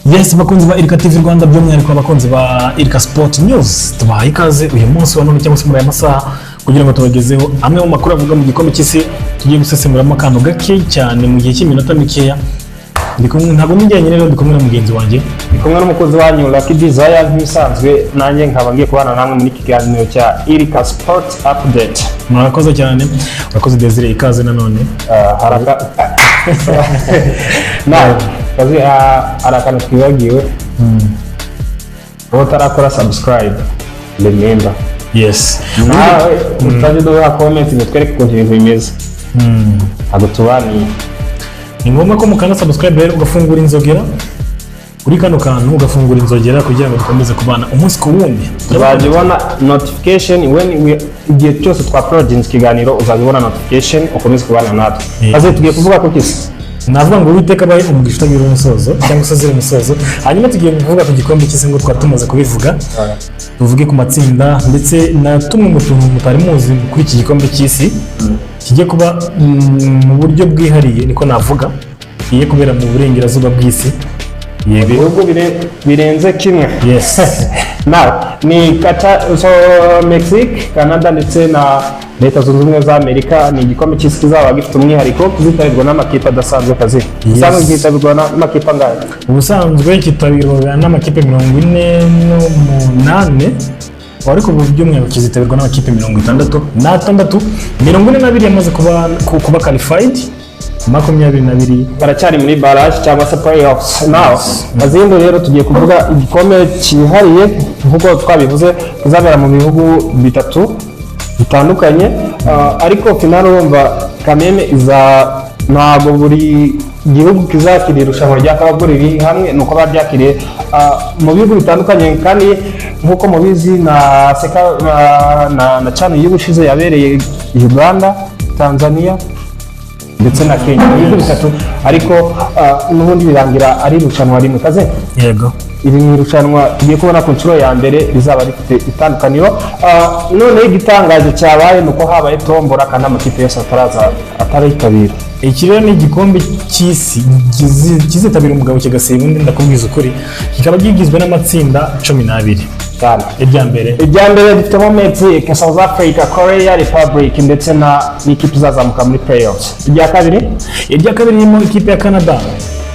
Yes, bakunzi ba Irika TV Rwanda, by'umwihariko abakunzi ba Irika Sport News, tubahaye ikaze uyu munsi wa none cyangwa se muri aya masaha kugira ngo tubagezeho amwe mu makuru avuga mu gikombe cy'isi tugiye gusesenguramo akantu gake cyane mu gihe cy'iminota mikeya. Ndi kumwe, ntabwo ndi njyenyine rero, ndi kumwe na mugenzi wanjye. Ndi kumwe n'umukozi wanyu Lucky Desire nk'ibisanzwe, nanjye nkaba ngiye kubana namwe muri iki kiganiro cya Irika Sport Update. Murakoze cyane, urakoze Desire, ikaze nanone. Ah, haraka nawe kazi, hari akantu twibagiwe. Wowe utarakora subscribe, remember, nawe utajya uduha comment ngo twereke ukuntu ibintu bimeze, ntabwo tubaniye. Ni ngombwa ko mukanda subscribe rero, ugafungura inzogera kuri kano kantu, ugafungura inzogera kugira ngo dukomeze kubana umunsi ku wundi. Uzajya ubona notification when we, igihe cyose twa uploadinze ikiganiro uzajya ubona notification, ukomeze kubana natwe. Maze tugiye kuvuga ku kisi. Navuga ngo Uwiteka abaye umugisha utagira umusozo cyangwa se uzira umusozo. Hanyuma tugiye kuvuga ku gikombe cy'isi ngo twari tumaze kubivuga, tuvuge ku matsinda ndetse na tumwe mu tuntu mutari muzi kuri iki gikombe cy'isi kijya kuba mu buryo bwihariye, niko navuga, kigiye kubera mu burengerazuba bw'isi. Yego. Ibihugu birenze kimwe. Now ni Qatar, so Mexique, Canada ndetse na Leta Zunze Ubumwe za Amerika. Ni igikombe cy'isi kizaba gifite umwihariko, kizitabirwa n'amakipe adasanzwe kazi. Usanzwe kizitabirwa n'amakipe angahe? Ubusanzwe kitabirwa n'amakipe 48, ariko ubu by'umwihariko kizitabirwa n'amakipe 66. 42 yamaze kuba qualified, 22 baracyari muri barrage cyangwa se playoffs. Now Kazindu, rero tugiye kuvuga igikombe cyihariye nk'uko twabivuze kizabera mu bihugu bitatu bitandukanye. Ariko finale urumva kameme iza, ntabwo buri gihugu kizakira irushanwa rya Kabagura riri hamwe, ni uko baryakiriye mu bihugu bitandukanye. Kandi nk'uko mubizi na seka na CHAN y'ubushize yabereye Uganda, Tanzania ndetse na Kenya, ibihugu bitatu, ariko n'ubundi birangira ari irushanwa rimwe kaze. Yego. Iri ni irushanwa tugiye kubona ku nshuro ya mbere rizaba rifite itandukaniro. Noneho igitangaje cyabaye ni uko habaye tombora kandi amakipe yose ataraza, ataritabira. Iki rero ni igikombe cy'isi kizitabira umugabo kigasiba undi, ndakubwiza ukuri. Kikaba kigizwe n'amatsinda 12. Cyane. Irya mbere. Irya mbere dufitemo Mexique, South Africa, Korea Republic ndetse na n'ikipe izazamuka muri playoffs. Irya kabiri. Irya kabiri ririmo ikipe ya Canada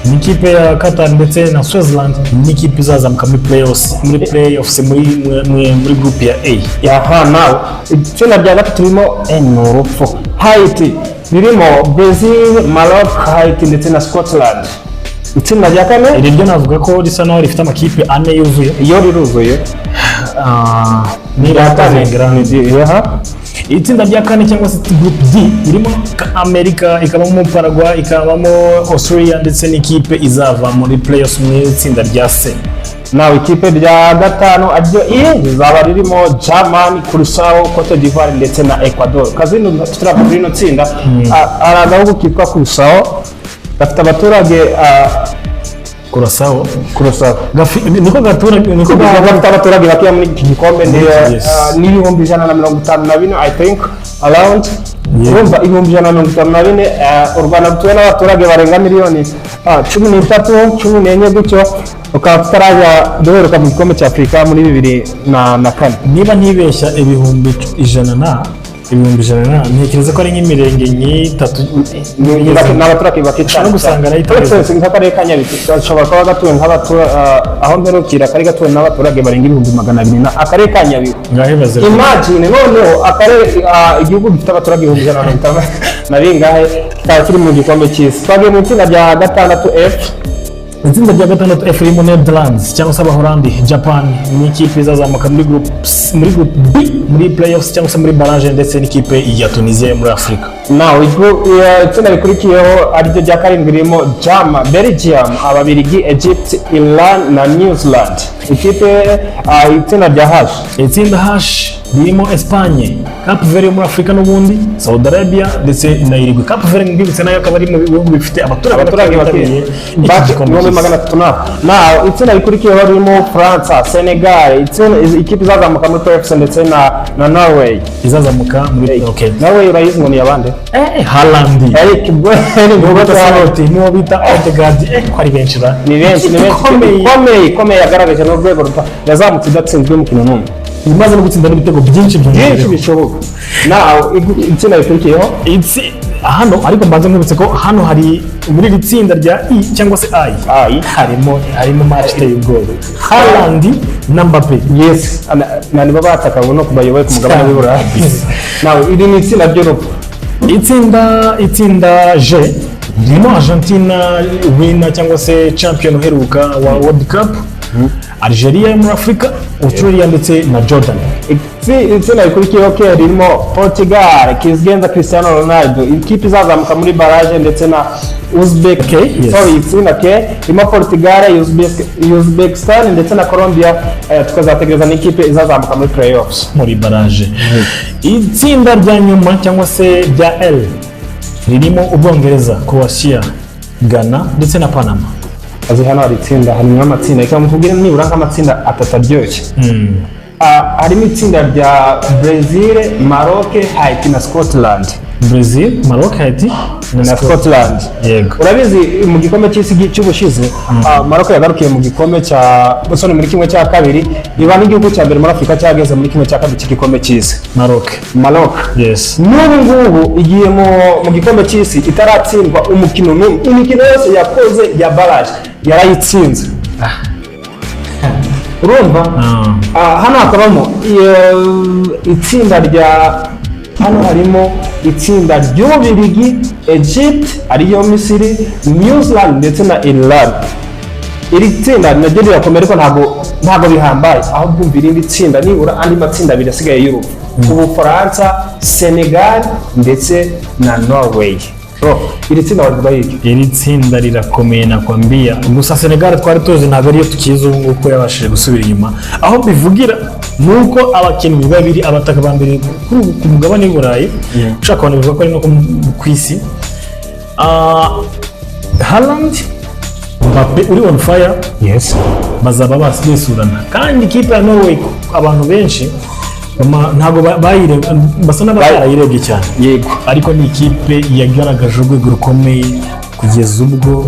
n'ikipe ya Qatar ndetse na Switzerland n'ikipe izazamuka muri playoffs muri group ya A. Aha nawe itsinda rya gatatu ririmo ni urupfu, Haiti, ririmo Brazil, Maroc, Haiti ndetse na Scotland. Itsinda rya kane. Iri ryo navuga ko risa naho rifite amakipe ane yuzuye. Iyo riruzuye. Ni Irya kane. Ni Aha. Itsinda rya kane cyangwa se group D irimo Amerika, ikabamo Paraguay, ikabamo Australia ndetse n'ikipe izava muri playoffs mu itsinda rya C. Nawe ikipe rya gatanu ariryo E rizaba ririmo Germany, Curaçao, Cote d'Ivoire ndetse na Ecuador. Kazino, tutarava kuri rino tsinda, hari agahugu kitwa Curaçao gafite abaturage Curaçao. Curaçao. Niko gatura niko gafite abaturage bakeya muri iki gikombe, ni Yes. ni 154,000, I think around. Urumva 154,000, u Rwanda rutuwe n'abaturage barenga miliyoni 13, 14 gutyo, tukaba tutarajya duheruka mu gikombe cya Afurika muri 2004. Niba ntibeshya, ibihumbi ijana na ibihumbi ijana na, ntekereza ko ari nk'imirenge nk'itatu. Ni abaturage bake cyane. No gusanga nayo itareze. Uretse nk'akarere ka Nyabihu gashobora kuba gatuwe nk'abaturage, aho mperukira kari gatuwe n'abaturage barenga 200,000 na akarere ka Nyabihu. Ngaho ibaze. Imagine noneho akarere, igihugu gifite abaturage 150,000 na bingahe kikaba kiri mu gikombe cy'isi. Twagiye mu itsinda rya gatandatu F. Itsinda rya gatandatu F ririmo Netherlands cyangwa se Abahorandi, Japan n'ikipe izazamuka muri group B muri playoffs cyangwa se muri barrage, ndetse n'ikipe ya Tunisia yo muri Afurika. Nawe itsinda rikurikiyeho ariryo rya karindwi ririmo Jama, Belgium, Ababirigi, Egypt, Iran na New Zealand. Ikipe, itsinda rya H. Itsinda H ririmo Espagne, Cape Verde yo muri Afurika n'ubundi, Saudi Arabia ndetse na Uruguay. Cape Verde mbibutse nayo akaba ari mu bihugu bifite abaturage abaturage bitabiriye bake iki gikombe ibihumbi cy'isi. 300 na itsinda rikurikiyeho ririmo Faransa, Senegal, ikipe izazamuka muri playoffs ndetse na Norway. Izazamuka muri, okay. Norway urayizi ngo ni abande? Haaland. Eric Eric Niwo bita Sørloth, niwo bita Odegaard, ko ari benshi ba. Ni benshi, ni benshi. Ikomeye. Ikomeye, ikomeye, yagaragaje n'urwego yazamutse idatsinzwe umukino n'umwe. Imaze no gutsinda n'ibitego byinshi byinshi byongereho. Bishoboka. Nawe itsinda rikurikiyeho? Hano ariko mbanza nkwibutse ko hano hari muri iri tsinda rya I cyangwa se I I. harimo match iteye ubwoba, Haaland na Mbappe. Yes, na nibo bataka no kubayoboye ku mugabane w'i Burayi. Nawe iri ni itsinda ry'urupfu. Itsinda G ririmo Argentina, winner cyangwa se champion uheruka wa World Cup, Algeria yo muri Afurika, Australia ndetse na Jordan. Itsinda rikurikiyeho ke ririmo Portugal kizigenza Cristiano Ronaldo, ikipe izazamuka muri barrage, ndetse na Uzbek. Okay, yes. Sorry, itsinda K ririmo Portugal, Uzbekistan ndetse na Colombia, tukazategereza n'ikipe izazamuka muri playoffs. Muri barrage. Itsinda rya nyuma cyangwa se rya L ririmo Ubwongereza, Croatia, Ghana ndetse na Panama. Azi hano hari itsinda, harimo amatsinda, reka mukubwire nibura nk'amatsinda atatu aryoshye. Harimo itsinda rya Brazil, Maroc, Haiti na Scotland. Brazil, Maroc, Haiti na Scotland. Yego. Urabizi mu gikombe cy'isi cy'ubushize, Maroc yagarukiye mu gikombe cya, sorry, muri 1/2, iba n'igihugu cya mbere muri Afurika cyageze muri 1/2 cy'igikombe cy'isi. Maroc. Maroc. Yes. N'ubu ngubu igiye mu gikombe cy'isi itaratsindwa umukino n'umwe. Imikino yose yakoze ya barrage yarayitsinze, urumva? Ah. Hano hakabamo itsinda rya, hano harimo itsinda ry'Ububiligi, Egypt ariyo Misiri, New Zealand ndetse na Ireland. Iri tsinda naryo rirakomeye, ariko ntabwo bihambaye. Ahubwo umva irindi tsinda, nibura andi matsinda abiri asigaye y'urupfu: Ubufaransa, Senegal ndetse na Norway. Bro, iri tsinda wavuga iki? Iri tsinda rirakomeye nakwambia. Gusa Senegal twari tuzi ntabwo ariyo tukizi ubu ngubu ko yabashije gusubira inyuma. Aho bivugira ni uko abakinnyi babiri abataka ba mbere kuri ubu ku mugabane w'i Burayi, ushaka abantu bivuga ko ari no ku isi, Haaland, Mbappe uri on fire, bazaba besurana. Kandi ikipe ya Norway abantu benshi ntabwo basa n'abatarayirebye cyane, ariko ni ikipe yagaragaje urwego rukomeye kugeza ubwo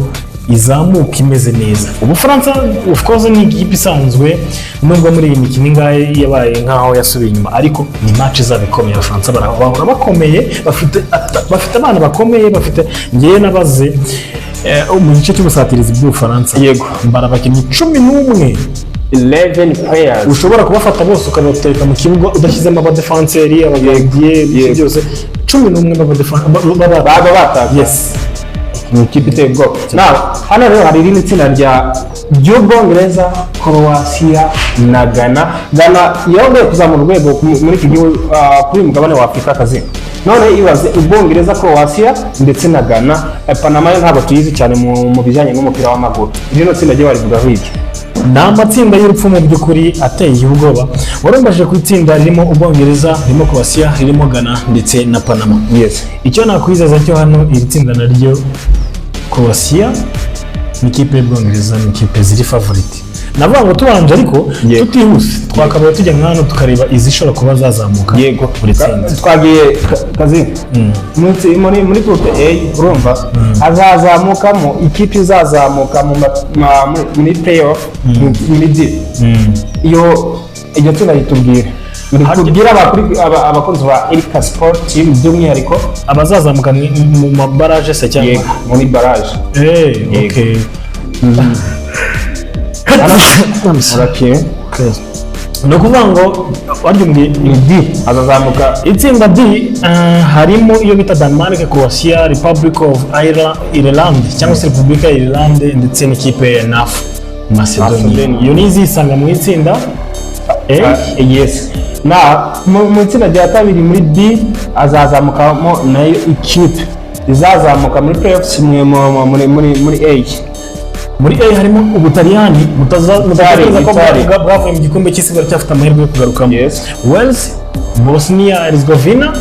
izamuka imeze neza. Ubufaransa of course ni ikipe isanzwe, nubwo muri iyi mikino ingahe yabaye nkaho yasubiye inyuma, ariko ni match izaba ikomeye. Abafaransa bahora bakomeye, bafite abana bakomeye, bafite, ngewe nabaze mu gice cy'ubusatirizi bw'Ubufaransa, mbara abakinnyi 11. 11 players. Ushobora kubafata bose ukabatereka mu kibuga udashyizemo abadefanseri, abagardien, ibiki byose, 11 baba bataka. Yes. Ni ikipe iteye ubwoba. Now hano rero hari irindi tsinda ry'Ubwongereza, Croatia na Ghana. Ghana yongeye kuzamura urwego muri iki gihugu, kuri uyu mugabane wa Afurika akazi. None ibaze Ubwongereza, Croatia ndetse na Ghana. Panama yo ntabwo tuyizi cyane mu bijyanye n'umupira w'amaguru. Rino tsinda ryo barivugaho iki? Ni amatsinda y'urupfu mu by'ukuri ateye ubwoba. Warumbaje ku itsinda ririmo Ubwongereza, ririmo Croatia, ririmo Ghana ndetse na Panama. Icyo nakwizeza cyo hano, iri tsinda naryo, Croatia n'ikipe y'Ubwongereza ni ikipe ziri favorite. Navuga ngo tubanje ariko tutihuse, twakabaye tujya nka hano tukareba izishobora kuba zazamuka buri tsinda. Twagiye kazi muri groupe A, urumva hazazamukamo ikipe izazamuka muri playoff muri D. Iyo iryo tsinda ritubwire. Tubwire abakunzi ba Erika Sport Team by'umwihariko. Abazazamuka mu mabarrage se cyangwa? Yego, muri barrage. Okay. Okay. Ni ukuvuga ngo warya umbwiye Ni D azazamuka. Itsinda D, harimo iyo bita Denmark, Croatia, Republic of Ireland cyangwa se Repubulika ya Ireland ndetse n'ikipe ya North Macedonia. Macedonia. Iyo ni izisanga mu itsinda A. Yes, na mu itsinda rya kabiri muri D azazamukamo nayo ikipe izazamuka muri playoffs muri A. Muri A harimo Ubutaliyani, mutatekereza ko Italy. bwavuye mu gikombe cy'isi, baracyafite amahirwe yo kugarukamo. Wales, Bosnia Herzegovina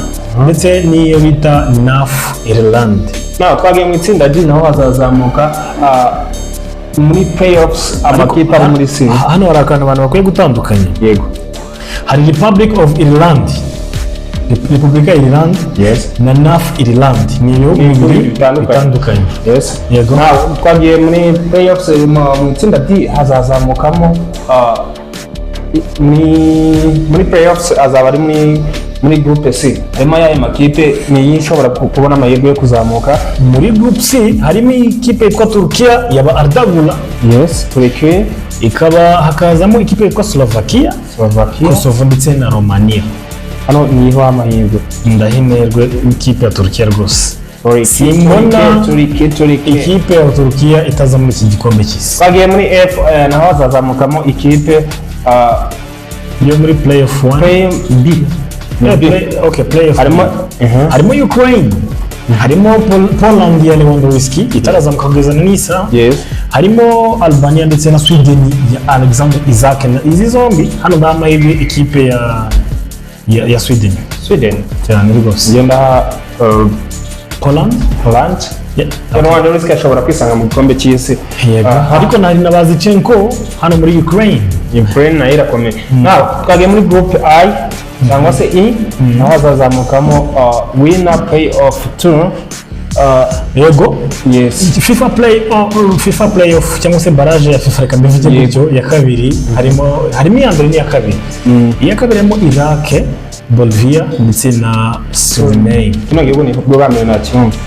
ndetse n'iyo bita North Ireland. Nawe twagiye mu itsinda D, naho hazazamuka muri playoffs amakipe ari muri C. Hano hari akantu abantu bakwiye gutandukanya. Yego. Hari Republic of Ireland, Repubulika ya Ireland na North Ireland, ni ibihugu Ni ibihugu bibiri bitandukanye. bitandukanye. Yego. Nawe twagiye muri playoffs mu itsinda D, hazazamukamo ni muri playoffs azaba ari muri groupe C, harimo ayahe makipe? Ni iyi ishobora kubona amahirwe yo kuzamuka? Muri group C harimo ikipe yitwa Turkiya yaba Arda Güler. Yes, Turkey. Ikaba hakazamo ikipe yitwa Slovakia, Slovakia, Kosovo ndetse na Romania. Hano niho amahirwe. Ndahimerwe ikipe ya Turkiya rwose. Turkey. Simbona Turkey, Turkey. ikipe ya Turkiya itaza muri iki gikombe cy'isi. Twagiye muri F, naho hazazamukamo ikipe yo muri playoff 1. Play B. Yeah, B. Okay, playoff Harimo B. Harimo Ukraine, harimo Poland ya Lewandowski itarazamuka kugeza n'isa, harimo Albania ndetse na Sweden ya Alexander Isak. Izi zombi hano ndaha amahirwe ikipe ya Sweden. Sweden. Cyane rwose. Ngenda Poland. Poland. Yeah. Lewandowski ashobora kwisanga mu gikombe cy'isi. Yego. Aha. Ariko nari na Bazichenko hano muri Ukraine. Ukraine nayo irakomeye. Now twagiye muri group I cyangwa se E, naho hazazamukamo winner play off 2. Yego. Yes. FIFA playoff cyangwa se barrage ya FIFA, reka mbivuge gutyo, ya kabiri, harimo iya mbere n'iya kabiri. Iya kabiri harimo Iraq, Bolivia ndetse na Suriname. Kino gihugu ni bwo bwa mbere nacyumva.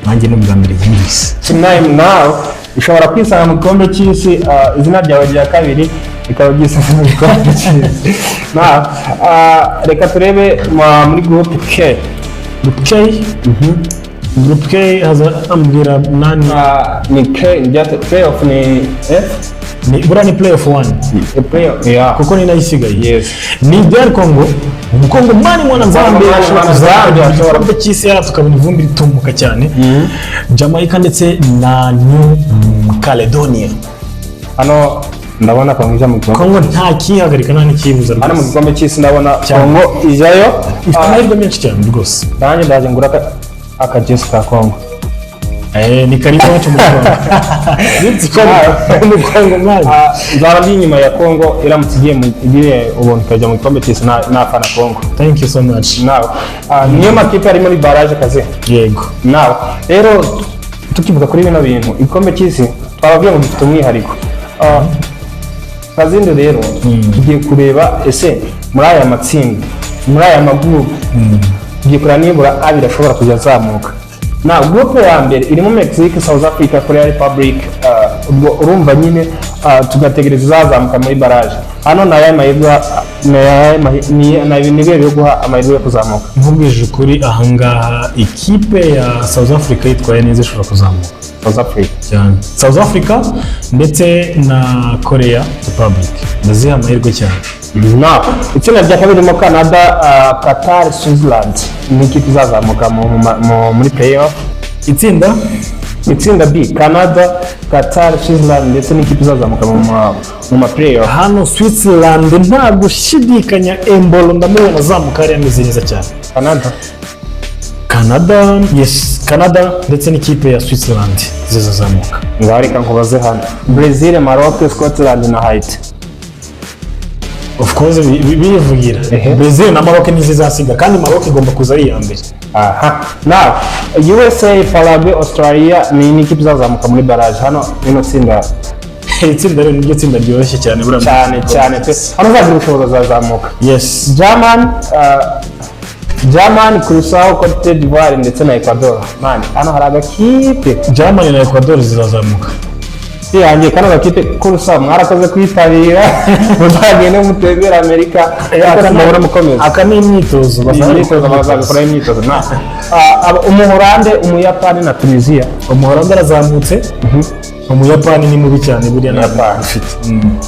Nanjye ni ubwa mbere yumvise. Suriname now ushobora kwisanga mu gikombe cy'isi, izina ryawe rya kabiri rikaba ryisanga mu gikombe cy'isi. Now reka turebe muri group K. Group K, Group K haza ambwira nani? Ni K playoff ni F. Ni buriya ni playoff 1. Playoff, yeah. Kuko ni nayo isigaye. Ni DR Congo, umukongomani mwana Nzambe Mwana ashobora Nzambe kuzamura ashobora- igikombe cy'isi yara tukabona ivumbi ritumuka cyane. Jamaica ndetse na New Caledonia. Hano ndabona Kongo ijya mu gikombe. Congo nta kiyihagarika, nta n'ikiyibuza Hano mu rwose. gikombe cy'isi ndabona Cyane. Kongo ijyayo. Ifite amahirwe menshi cyane rwose. Nanjye ndaje ngura akajesi ka Kongo. Ni karibu iwacu mu Rwanda. Uretse ko mu Congo mwana. Nzaba ndi inyuma ya Kongo iramutse igiye ubuntu ikajya mu gikombe cy'isi, nafana Kongo. Thank you so much. Nawe niyo makipe ari muri barrage kazi. Yego. Nawe rero tukivuga kuri bino bintu, igikombe cy'isi twababwiye ngo gifite umwihariko. Kazindi, rero tugiye kureba ese muri aya matsinda, muri aya magurupe, tugiye kureba nibura abiri ashobora kujya azamuka. Na groupe ya mbere irimo Mexique, South Africa, Korea Republic. Ubwo urumva nyine tugategereza izazamuka muri barrage. Hano ni ayahe mahirwe, ni ibihe byo guha amahirwe yo kuzamuka? Nkubwije ukuri, ahangaha ikipe ya South Africa yitwaye neza ishobora kuzamuka. South Africa. Cyane, South Africa ndetse na Korea Republic, ndaziha amahirwe cyane. Na itsinda rya kabiri ririmo Canada, Qatar, Switzerland. Ni ikipe izazamuka muri playoff? Itsinda? Itsinda B: Canada, Qatar, Switzerland ndetse n'ikipe izazamuka mu ma playoff. Hano Switzerland, nta gushidikanya. Embolo ndamubona azamuka hariya ameze neza cyane. Canada. Canada, yes, Canada ndetse n'ikipe ya Switzerland zizazamuka. Ngaho reka nkubaze hano: Brazil, Maroc, Scotland na Haiti. Of course, birivugira. Brazil na Maroc ntizizasiga, kandi Maroc igomba kuza ari iya mbere. Aha now USA, Paraguay, Australia ni n'ikipe izazamuka muri barrage hano rino tsinda? Iri tsinda rero niryo tsinda ryoroshye cyane buriya. Cyane cyane pe, hano uzagira ubushobozi azazamuka. Yes. German, Curacao, Cote d'Ivoire ndetse na Ecuador. Man, hano hari agakipe. Germany na Ecuador zizazamuka. Yanjye kano gakipe Curacao, mwarakoze kwitabira, muzagende mutembere Amerika, ariko sinabona mukomeza. Aka ni imyitozo. Imyitozo, bazabikora imyitozo na Umuholande, Umuyapani na Tunisia. Umuholande arazamutse, Umuyapani ni mubi cyane buriya ntabwo Umuyapani. ufite.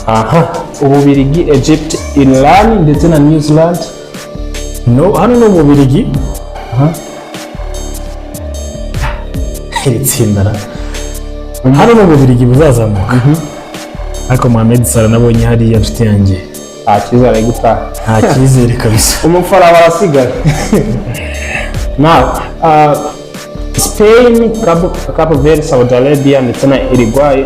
Aha Ububirigi, Egypt, Iran ndetse na New Zealand. No, hano ni Ububirigi. Iri tsinda ra Hano ni Ububirigi buzazamuka, ariko Mohamed Salah nabonye hariya, nshuti yanjye. Nta cyizere ari gutaha. Nta cyizere kabisa. Umufarawo arasigaye. Now, Spain, Cape Verde, Saudi Arabia ndetse na Uruguay.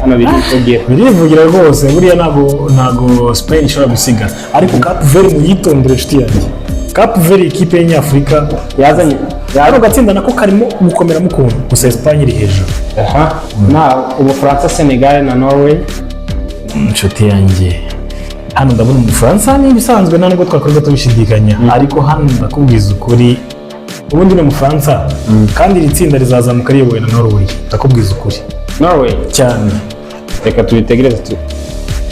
Hano biri kugira Birivugira rwose. Buriya ntabwo Spain ishobora gusigara, ariko Cape Verde muyitondere, nshuti yanjye. Cape Verde, ikipe y'Inyafurika yazanye kano gatsinda nako karimo gukomeramo ukuntu, gusa Espagne iri hejuru. Aha. Now, Ubufaransa, Senegal na Norway. Inshuti yanjye, hano ndabona Umufaransa, ni ibisanzwe, nta nubwo twakorwa tubishidikanya, ariko hano ndakubwiza ukuri, ubundi ni Umufaransa, kandi iri tsinda rizazamuka riyobowe na Norway, ndakubwiza ukuri. Norway? Cyane. Reka tubitegereze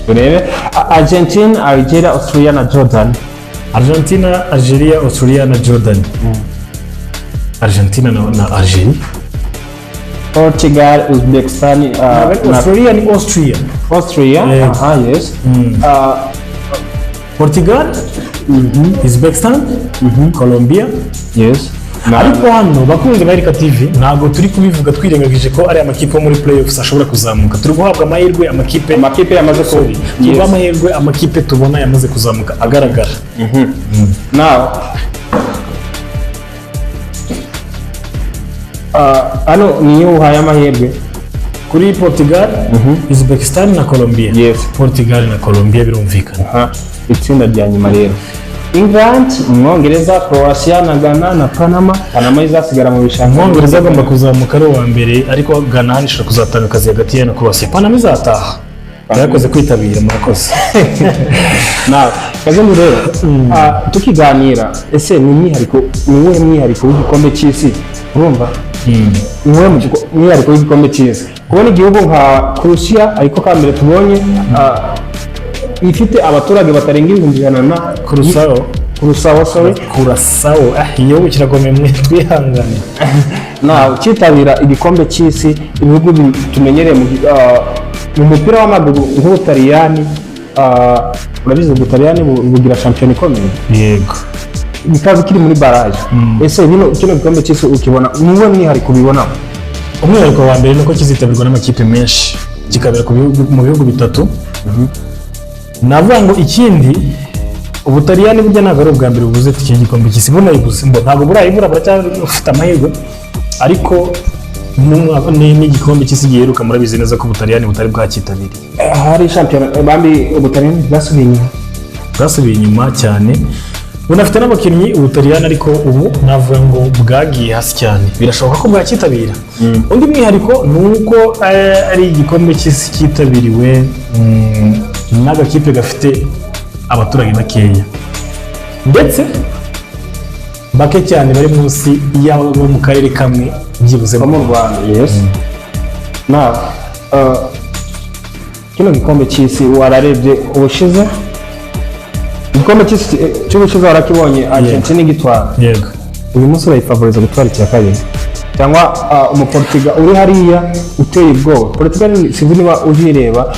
turebe. Argentine, Algeria, Australia na Jordan. Argentina, Algeria, Australia na Jordan. Argentina na Algeria. Portugal, Uzbekistan na Australia ni Austria. Austria. Yego. Aha, yes. Portugal, Uzbekistan, Colombia. Yes. Ariko hano, bakunzi ba Erika TV, ntabwo turi kubivuga twirengagije ko ari amakipe yo muri playoffs ashobora kuzamuka. Turi guhabwa amahirwe amakipe Amakipe yamaze ku Sorry. Turi guha amahirwe amakipe tubona yamaze kuzamuka agaragara. Now, hano niyo uhaye amahirwe? Kuri Portugal, Uzbekistan na Colombia. Yes. Portugal na Colombia, birumvikana. Aha, itsinda rya nyuma rero: England, Umwongereza, Croatia na Ghana na Panama. Panama izasigara mu bishanga. Umwongereza agomba kuzamuka ari uwa mbere, ariko Ghana hano ishobora kuzatanga akazi hagati ye na Croatia. Panama izataha. Murakoze kwitabira, murakoze. Nawe Kazungu rero, tukiganira, ese ni uwuhe mwihariko w'igikombe cy'isi? Urumva, ni uwuhe mwihariko w'igikombe cy'isi kubona igihugu nka Croatia, ariko ka mbere tubonye, ifite abaturage batarenga 100,000 na Curaçao. Curaçao, sorry. Curaçao, igihugu kirakomeye, mwe twihangane. Nawe cyitabira igikombe cy'isi, ibihugu tumenyereye mu mupira w'amaguru nk'Ubutaliyani, urabizi Ubutaliyani bugira shampiyona ikomeye, Yego. bikaba bikiri muri barrage. Ese kino gikombe cy'isi ukibona, ni uwuhe mwihariko ubibonamo? Umwihariko wa mbere ni uko kizitabirwa n'amakipe menshi, kikabera mu bihugu bitatu. Navuga ngo ikindi, Ubutaliyani burya ntabwo ari ubwa mbere bubuze iki gikombe cy'isi, bunayibuze ngo ntabwo burayibura, buracyafite amahirwe, ariko n'igikombe cy'isi giheruka murabizi neza ko Ubutaliyani butari bwacyitabiriye. Hari shampiyona bambi, Ubutaliyani bwasubiye inyuma. Bwasubiye inyuma cyane, bunafite n'abakinnyi Ubutaliyani, ariko ubu navuga ngo bwagiye hasi cyane, birashoboka ko bwacyitabira. Undi mwihariko ni uko ari igikombe cy'isi cyitabiriwe n'agakipe gafite abaturage bakeya, ndetse bake cyane, bari munsi y'abo mu karere kamwe byibuze. Bo mu Rwanda, yes. Nawe, kino gikombe cy'isi wararebye ubushize? Igikombe cy'isi cy'ubushize warakibonye, Argentina igitwara? Yego. Uyu munsi urayifavoriza gutwara icya kabiri, cyangwa Umuportugal uri hariya uteye ubwoba? Portugal sinzi niba uzireba.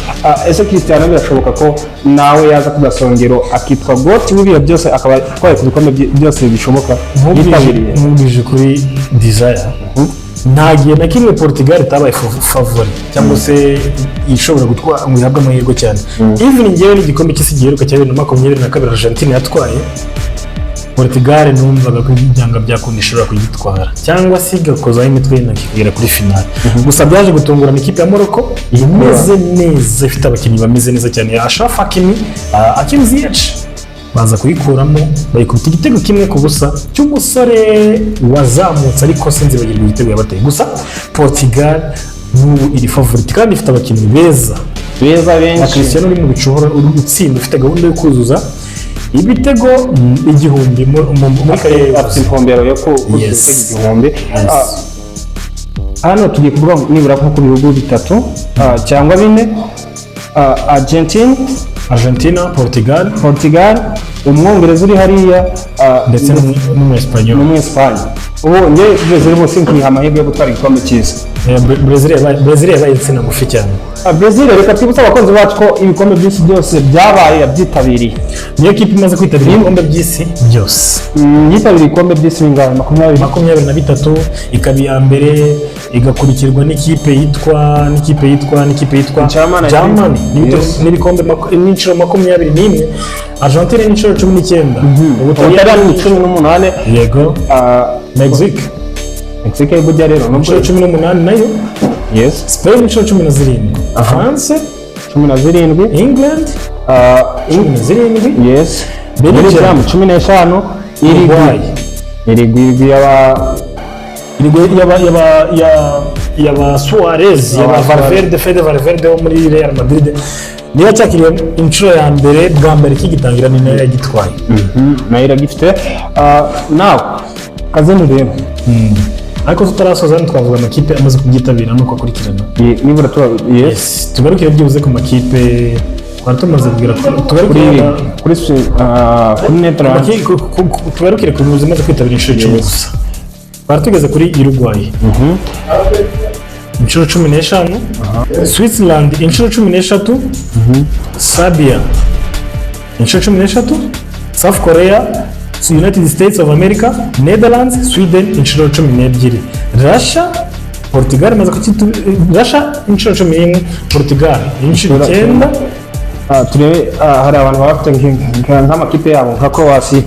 Ese Cristiano birashoboka ko nawe yaza ku gasongero akitwa GOAT w'ibihe byose, akaba atwaye ku bikombe byose bishoboka yitabiriye? Nkubwije kuri Desire, nta gihe na kimwe Portugal itabaye favori cyangwa se ishobora gutwara ngo ihabwe amahirwe cyane. Even ngewe n'igikombe cy'isi giheruka cya 2022 Argentine yatwaye, Portugal numvaga ko ibyanga byakunda ishobora kugitwara cyangwa se igakozaho imitwe y'intoki ikagera kuri finale. Gusa byaje gutungurana, ikipe ya Morocco imeze neza, ifite abakinnyi bameze neza cyane, Achraf Hakimi, Hakim Ziyech, baza kuyikuramo, bayikubita igitego 1-0 cy'umusore wazamutse, ariko sinzibagirwa igitego yabateye. Gusa Portugal n'ubu iri favorite kandi ifite abakinnyi beza. Beza. Na Benshi. Cristiano uri mu bicu, uri gutsinda, ufite gahunda yo kuzuza ibitego 1000 muri kariyeri Afite yose. intumbero yo kuzuza ibitego 1000. Hano tugiye kuvuga nibura nko ku bihugu bitatu cyangwa bine: Argentine, Argentina, Portugal, Portugal, Umwongereza uri hariya, ndetse n'Umwesipanyol. n'Umwesipanye. Ubu njye Brazil bose nkiha amahirwe yo gutwara igikombe cy'isi. Brazil yabaye insina ngufi cyane. Brazil, reka twibutse abakunzi bacu ko ibikombe byinshi byose byabaye yabyitabiriye. Niyo kipe imaze kwitabira ibikombe by'isi byose. Yitabiriye ibikombe by'isi bingahe? 20? 23, ikaba iya mbere, igakurikirwa n'ikipe yitwa Germany. Germany Yes. n'ibikombe n'inshuro 21, Argentine n'inshuro 19, Ubutaliyani Ubutaliyani ni 18. Yego. Mexique. Mexique burya rero nubwo Inshuro 18 nayo. Spain inshuro 17, France 17. England 17. Belgium. Belgium 15. Uruguay. Irigwi, Irigwi yaba Irigwe yaba Suarez, yaba Aba Suarez. Valverde, Fede Valverde wo muri Real Madrid, niyo cyakiriye inshuro ya mbere. Bwa mbere kigitangira ni nayo yagitwaye. Nayo iragifite. Nawe kazini rero. Ariko tutarasoza hano, twavuga amakipe amaze kubyitabira nuko akurikirana. Nibura tuba, yes. Yes, tugarukire byibuze ku makipe twari tumaze kubwira, tugarukire Kuri Netherlands. Tugarukire ku zimaze kwitabira inshuro 10 gusa. Twari tugeze kuri Uruguay inshuro 15, Switzerland inshuro 13, Serbia inshuro 13, South Korea, United States of America, Netherlands, Sweden inshuro 12, Russia, Portugal imaze kukitu, Russia inshuro 11, Portugal inshuro 9. Turebe, hari abantu baba bafite nk'amakipe yabo nka Croatia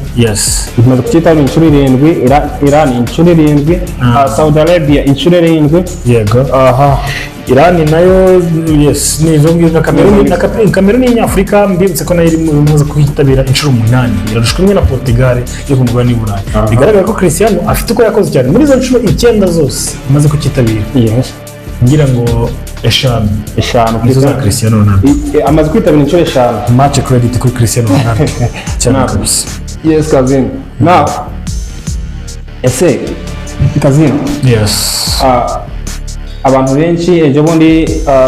imaze kucyitabira inshuro 7, Iran inshuro 7, Saudi Arabia inshuro 7. Aha. Iran nayo, yes, ni izo ngizo na Cameroon, na Cameroon y'Inyafurika. Mbibutse ko nayo iri mu bimaze kuyitabira inshuro 8, irarushwa imwe na Portugal yo ku mugabane w'i Burayi. Bigaragara ko Cristiano afite uko yakoze cyane muri izo nshuro 9 zose imaze kucyitabira. Ngira ngo 5 5. Nizo za Cristiano Ronaldo. Amaze kwitabira inshuro 5. Much credit kuri Cristiano Ronaldo cyane Naam. kabisa. Yes, kazini. Now, ese kazini, abantu benshi ejo bundi,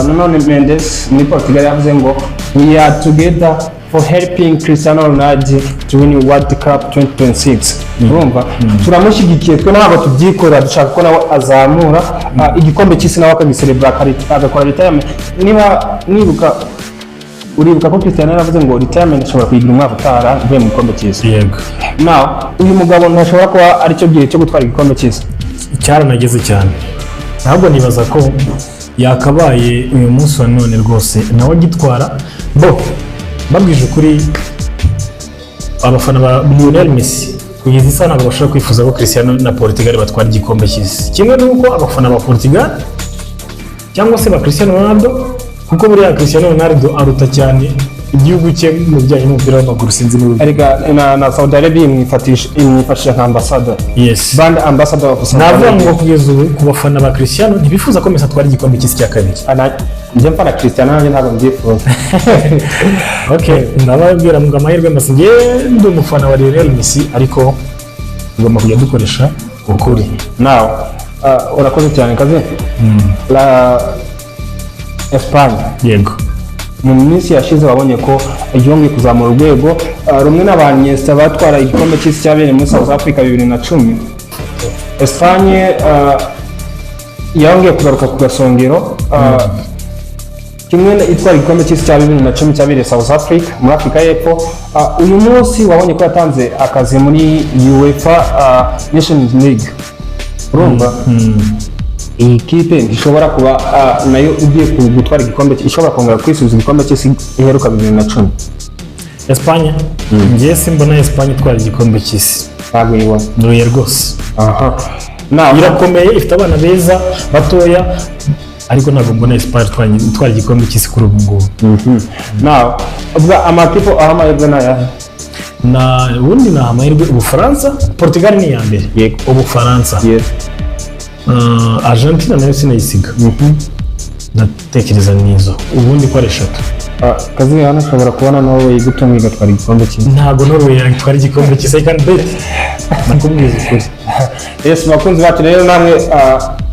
nanone Mendes muri Portugal yavuze ngo "We are together for helping Cristiano Ronaldo to win World Cup 2026." Urumva turamushyigikiye, twe ntabwo tubyikorera, dushaka ko nawe azamura igikombe cy'isi, nawe akagiserebura, agakora retirement. Niba nibuka, uribuka ko Cristiano yaravuze ngo retirement ashobora kuyigira umwaka utaha avuye mu gikombe cy'isi. Yego. Now uyu mugabo ntashobora kuba aricyo gihe cyo gutwara igikombe cy'isi? Cyaranageze cyane, ntabwo nibaza ko yakabaye uyu munsi wa none rwose nawe agitwara. Bo babwije ukuri, abafana ba Lionel Messi kugeza isaha ntabwo bashobora kwifuza ko Cristiano na Portugal batwara igikombe cy'isi, kimwe n'uko abafana ba Portugal cyangwa se ba Cristiano Ronaldo, kuko buriya Cristiano Ronaldo aruta cyane igihugu cye mu bijyanye n'umupira w'amaguru, sinzi niba Erega na Saudi Arabia imwifashisha nka ambassador, brand ambassador of Saudi Navuga Arabia. ngo kugeza ubu ku bafana ba Cristiano ntibifuza ko Messi atwara igikombe cy'isi cya kabiri. Njye mfana Cristiano, nanjye ntabwo mbyifuza. Okay, ndababwira ngo amahirwe masa. Njye ndi umufana wa Lionel Messi, ariko tugomba kujya dukoresha ukuri. Nawe urakoze cyane kazi la Espagne. Yego. Mu minsi yashize wabonye ko yongeye kuzamura urwego, rumwe n'aba Iniesta batwara igikombe cy'isi cyabereye muri South Africa 2010. Espagne yongeye kugaruka ku gasongero, kimwe itwara igikombe cy'isi cya 2010 cyabereye South Africa, muri Afurika y'Epfo. Uyu munsi wabonye ko yatanze akazi muri UEFA Nations League. Urumva iyi kipe ntishobora kuba nayo igiye gutwara igikombe, ishobora kongera kwisubiza igikombe cy'isi iheruka 2010? Espagne, njye simbona Espagne itwara igikombe cy'isi. Ntabwo uyibona? Nduye rwose. Aha, nawe Irakomeye, ifite abana beza batoya, ariko ntabwo mbona Espagne itwara igikombe cy'isi kuri ubu ngubu. Nawe ubwo amakipe aho amahirwe ni ayahe? Na ubundi ni amahirwe Ubufaransa, Portugal ni iya mbere. Yego. Ubufaransa. Argentina nayo sinayisiga. Ndatekereza nizo ubundi ko ari eshatu. Kazi hano ashobora kubona Norway igutunga igatwara igikombe cy'isi. Ntabwo Norway yatwara igikombe cy'isi. I can bet, nakubwiza ukuri. Yes, bakunzi bacu rero, namwe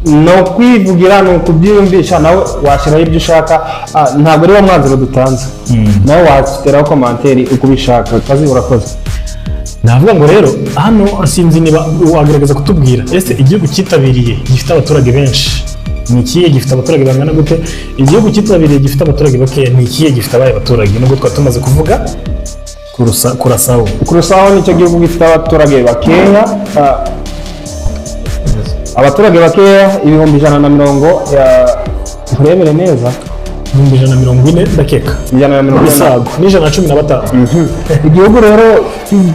ni ukwivugira, ni ukubyiyumvisha, nawe washyiraho ibyo ushaka. Ntabwo ari wo mwanzuro dutanze, nawe wateraho commentaire uko ubishaka. Kazi, urakoze. Navuga ngo rero hano sinzi niba wagerageza kutubwira, ese igihugu cyitabiriye gifite abaturage benshi ni ikihe? Gifite abaturage bangana gute? Igihugu cyitabiriye gifite abaturage bakeya ni ikihe? Gifite abaye abaturage? Nubwo twari tumaze kuvuga Curaçao. Curaçao nicyo gihugu gifite abaturage bakeya, abaturage bakeya 150,000 nturebere neza. 140,000, ndakeka. 140. Isago n'115. Igihugu rero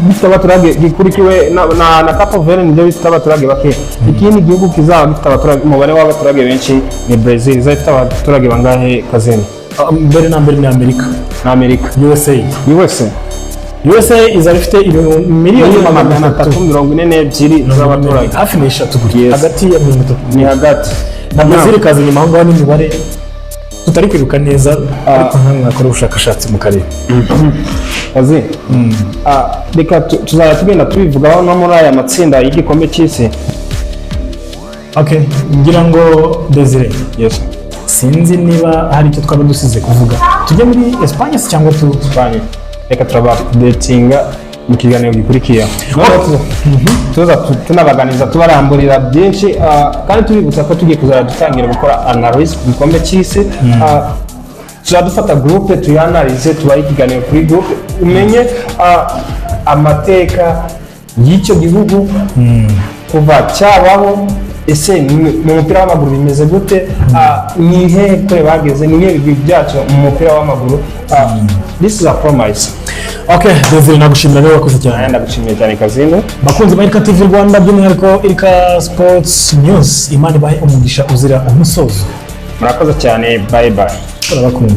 gifite abaturage gikurikiwe na Cape Verde, nibyo bifite abaturage bakeya. Ikindi gihugu kizaba gifite abaturage, umubare w'abaturage benshi ni Brazil. Izaba ifite abaturage bangahe, Kazini? Ah, mbere na mbere ni Amerika. Ni Amerika. USA. USA. USA izaba ifite miliyoni 342,000 z'abaturage. Hafi n'eshatu gutya. Yes. Hagati ya 30. Ni hagati. Na Brazil ikaza inyuma aho ngaho n'imibare tutari kwibuka neza, ariko nkamwe mwakora ubushakashatsi mu karere. Kazi, reka tuzajya tugenda tubivugaho no muri aya matsinda y'igikombe cy'isi. Okay, ngira ngo Desire, Yes. sinzi niba hari icyo twaba dusize kuvuga. Tujye muri Espagne se cyangwa tu Espagne, reka turabaupdatinga mu kiganiro gikurikiyeho. Noneho tuza tunabaganiriza, tubaramburira byinshi, kandi tubibutsa ko tugiye kuzajya dutangira gukora analyse ku gikombe cy'isi. Tuzajya dufata groupe tuyanalyze, tubahe ikiganiro kuri groupe, umenye amateka y'icyo gihugu kuva cyabaho. Ese mu mupira w'amaguru bimeze gute? Ni hehe kure bageze? Ni ibihe bigwi byacyo mu mupira w'amaguru? This is a promise. Okay, Desire, nagushimira rero, wakoze cyane. Ndagushimiye cyane, Kazindu. Bakunzi ba Irika TV Rwanda, by'umwihariko Irika Sports News, Imana ibahe umugisha uzira umusozo. Murakoze cyane, bye bye. Turabakunda.